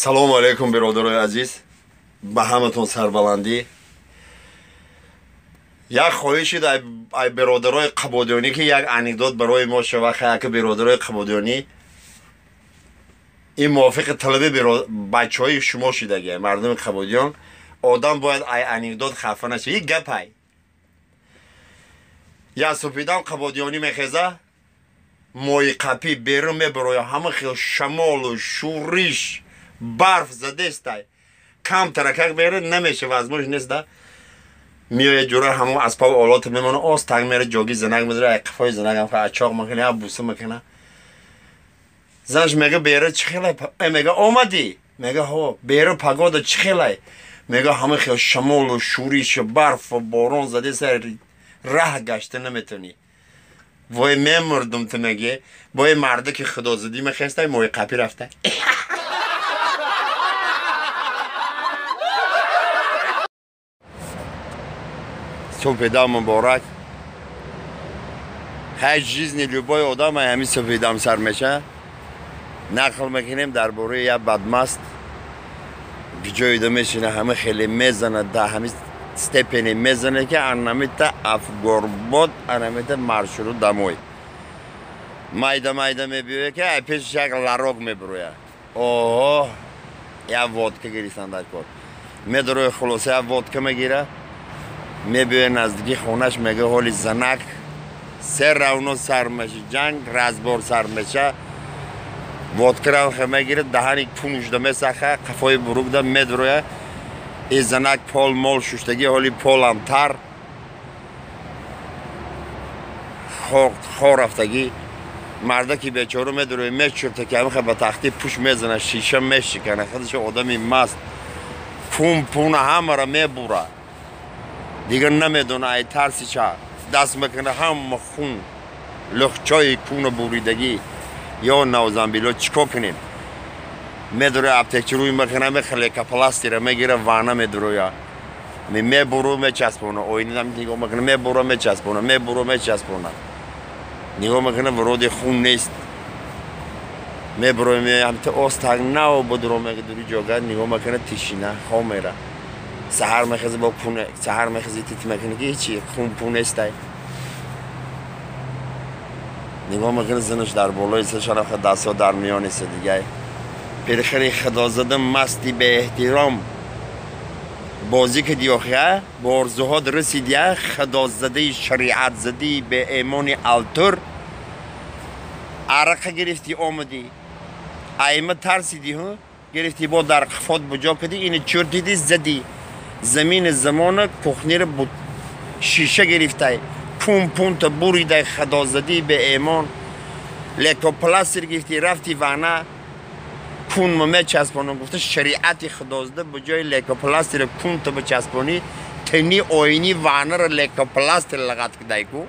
Салому алейкум, бародарои азиз, ба ҳаматон сарбаландӣ. Як хоҳишид ай бародарои қабодиёнӣ, ки як анекдот барои мо шава. Хаяки бародарои қабодиёнӣ, ин мувофиқи талаби бачаҳои шумо шидаги мардуми қабодиён. Одам бояд ай анекдот хафа наша. И гапай як супидам қабодиёнӣ мехеза, мои қапӣ берун мебароя, ҳама хел шамолу шӯриш, барф задестай, камтаракак бере намеша, возможно нест да. Меоя ҷура, ҳамон асбоби олото мемона, оз танг мере, ҷоги занак мезара, ай қафои занакам ачоқ мекуна, я буса мекуна. Занаш мега: «Бера чӣ хелай?» Мега: «Омадӣ?» Мега: «Ҳо». «Бера погода чӣ хелай?» Мега: «Ҳама хел шамолу шӯришу барфу борон задеса, раҳ гашта наметавонӣ, вой, мемурдум». Ту меге бои марде ки худозадӣ мехестай, мои қапӣ рафта. Супедам муборак. Ҳай, жизни любой одам ҳамин супедам сар меша. Нақл мекунем дар бораи як бадмаст, ҷоида мешина, ҳама хеле мезана, да ҳами степени мезане, ки анамита афгорбод, анамита маршрут домой. Майда майда мебиёя, ки ай пешаш як ларок мебироя. Оҳо, як водка гирифтан дар кор. Медароя, хулоса, як водка мегира, мебиёя наздики хонаш, мега: «Ҳоли занак се равно сар меша, ҷанг разбор сар меша». Водкара мегира, даҳани кунушда месаха, қафои бурукда медроя. И занак пол мол шуштагӣ, ҳоли полам тар, хор рафтагӣ. Мардаки бечора медроя, мечурта, ки ҳамиха ба тахти пуш мезана, шиша мешикана, худаш одами маст, пун пуна ҳамара мебура, дигар намедона ай тарси ча даст мекуна, ҳама хун, лухчои куна буридагӣ. Ё навзамбило, чӣ кор кунем? Медроя, аптекчи рӯй мекуна, лейкопластырь а мегира, вана медроя, мебуру, мечаспона, оинам нигоҳ мекуна, мебура, мечаспона, мебуру, мечаспона, нигоҳ мекуна, вроде хун нест. Мебуро, ҳамта остак нав будро, мегдури ҷога, нигоҳ мекуна, тишина, хом мера. Саҳар мехези, бо куне саҳар мехези, тит мекуни, ки ҳечи хун пун нестай. Нигоҳ мекуни, занаш дар болои сашарафа, дастҳо дар миёни дигай. Пирхири худозада, масти беэҳтиром, бозӣ кардӣ, охия бо орзуҳот расидия, худозадаи шариатзадии беэмони алтур. Арақа гирифтӣ, омадӣ, айма тарсидӣ, ҳу гирифтӣ, бо дар қифот буҷо кардӣ, ини чуртидӣ, задӣ замини замона, кухня ра шиша гирифтай, пун пунта буридай, худозадии беэмон. Лейкопластырь гирифтӣ, рафти вана, кунма мечаспонам гуфта, шариати худозада, ба ҷои лейкопластырь а кунта бичаспонӣ, тини оини ванара лейкопластырь лағат кидай ку.